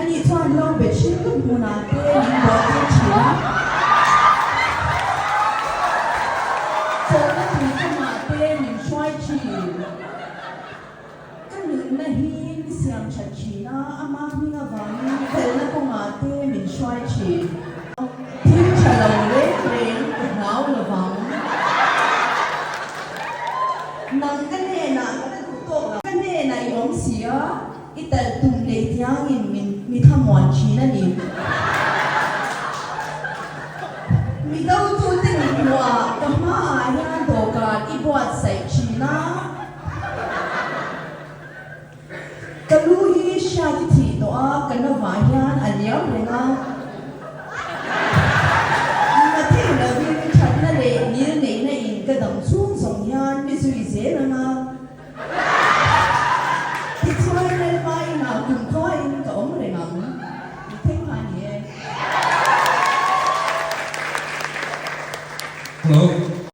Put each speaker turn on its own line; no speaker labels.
Ani chuan lo bet hrim lut hmunah te min buaipui thin a. Chawlhna tui kamah te min hruai thin. Ka nunna hi mi siam that thin a, ama hming avangin felna kawngah te min hruai thin. Thil tha lo reng reng ka hlau lo vang. Nang ka hnenah ka la duh tawk lo. Ka hnenah i awm si a, i talh tum lei tiangin min mi thlamuan thin a ni. Mi dotute mit hmuhah ka hmaah hian dawhkan i buatsaih thin a. Ka lu hi hriat i thih tawh a, ka novah hian a liam reng a. Nunga thei lovin thatna leh ngil neihna in ka dam chhung zawng hian mi zui zel ang a. Tichuan Lalpa inah kumkhuain ka awm reng ang. Mi theng kha a ni e.
Hello.